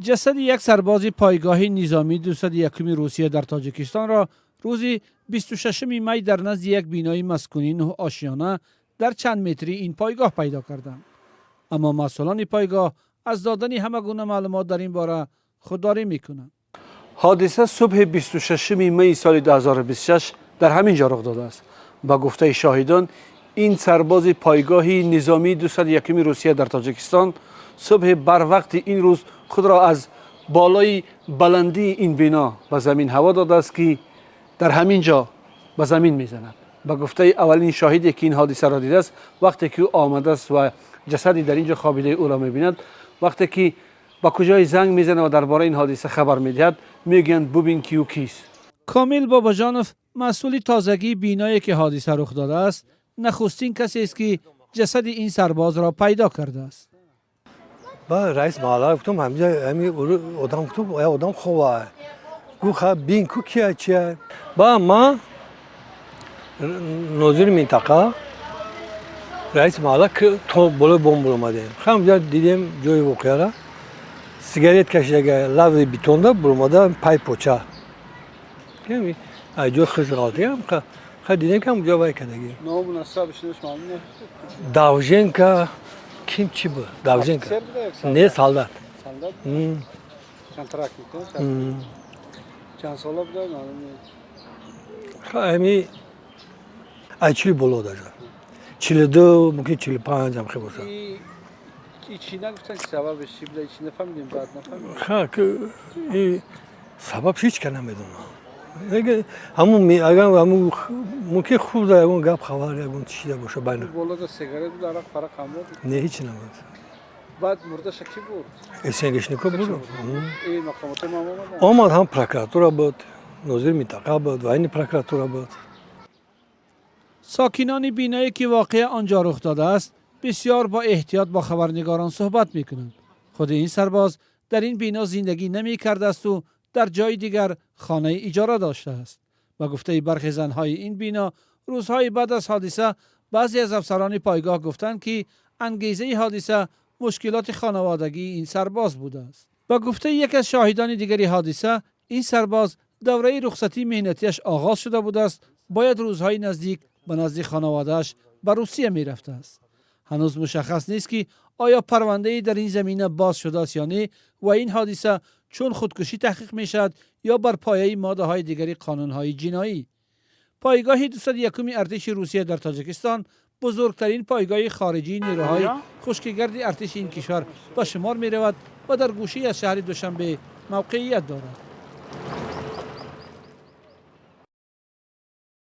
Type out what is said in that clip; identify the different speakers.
Speaker 1: Ҷасади як сарбози пойгоҳи низомии 201-уми Русия дар Тоҷикистонро рӯзи 26 май дар назди як бинои маскунии нӯҳошёна дар чанд метрии ин пойгоҳ пайдо карданд. Аммо масъулони пойгоҳ аз додани ҳама гуна маълумот дар ин бора худдорӣ мекунанд. Ҳодиса субҳи 26 майи соли 2026 дар ҳамин ҷо рух додааст. Ба гуфтаи шоҳидон, ин сарбози пойгоҳи низомии 201-уми Русия дар Тоҷикистон субҳи барвақти ин рӯз худро аз болои баландии ин бино ба замин ҳаво додааст, ки дар ҳамин ҷо ба замин мезанад. Ба гуфтаи аввалин шоҳиде, ки ин ҳодисаро дидааст, вақте ки ӯ омадааст ва ҷасади дар ин ҷо хобидаи ӯро мебинад, вақте ки ба куҷое занг мезанад ва дар бораи ин ҳодиса хабар медиҳад, мегӯянд: «Бубин, ки ӯ кист». Комил Бобоҷонов, масъули тозагии биное, ки ҳодиса рух додааст, нахустин касест, ки ҷасади ин сарбозро пайдо кардааст.
Speaker 2: Ба раис маҳалла гуфтам: «Ҳаминҷа ҳами одам», гуфтам, «я одам хова». Гуфт: «Ха, бин ку, кия, чия». Ба ма, нозири минтақа, раиси маҳалла то болои бом буромадем. Ҳамҷа дидем ҷои воқеара: сигарет кашидага, лави бетонда буромада, пай поча ҷои хис ғалтига. Ха, дидем, ки ҳамҷо вай кадаги.
Speaker 1: Ному насабаш маълум?
Speaker 2: Давженко ким чи буд, Давженко не, солдат.
Speaker 1: Контрактник? Чанд сола буда, маълум?
Speaker 2: Ҳами ай 40 боло, даже 42, мумкин 45 ам хе бошад.
Speaker 1: Чӣ нагуфтанд, ки сабабаш чӣ буда? Чӣ нафаҳмидем, баъд нафаҳмидем.
Speaker 2: Ха, сабаб ҳеч ка намедонам. Ҳамун агар ҳамун мумкин хуб да, ягон гап, хабар, ягон чида боша байна.
Speaker 1: Болода сигарет буд, арақ фарақ ҳам буд?
Speaker 2: Не, ҳеч набуд.
Speaker 1: Баъд мурдаша кӣ бурд?
Speaker 2: СНГшнико буд.
Speaker 1: И мақомоти ма омаданд?
Speaker 2: Омад, ҳам прокуратура буд, нозири минтақа буд, военный прокуратура буд.
Speaker 1: Сокинони биное, ки воқеа он ҷо рух додааст, бисёр бо эҳтиёт бо хабарнигорон суҳбат мекунанд. Худи ин сарбоз дар ин бино зиндагӣ намекардаасту дар ҷои дигар хонаи иҷора доштааст. Ба гуфтаи бархе занҳои ин бино, рӯзҳои баъд аз ҳодиса баъзе аз афсарони пойгоҳ гуфтанд, ки ангезаи ҳодиса мушкилоти хонаводагии ин сарбоз будааст. Ба гуфтаи яке аз шоҳидони дигари ҳодиса, ин сарбоз давраи рухсатии меҳнатиаш оғоз шуда будааст, бояд рӯзҳои наздик ба назди хонаводааш ба Русия мерафтааст. Ҳанӯз мушаххас нест, ки оё парвандае дар ин замина боз шудааст ё не ва ин ҳодиса чун худкушӣ таҳқиқ мешавад ё бар пояи моддаҳои дигари қонунҳои ҷиноӣ. Пойгоҳи 201-уми артиши Русия дар Тоҷикистон бузургтарин пойгоҳи хориҷии нерӯҳои хушкигарди артиши ин кишвар ба шумор меравад ва дар гӯшае аз шаҳри Душанбе мавқеият дорад.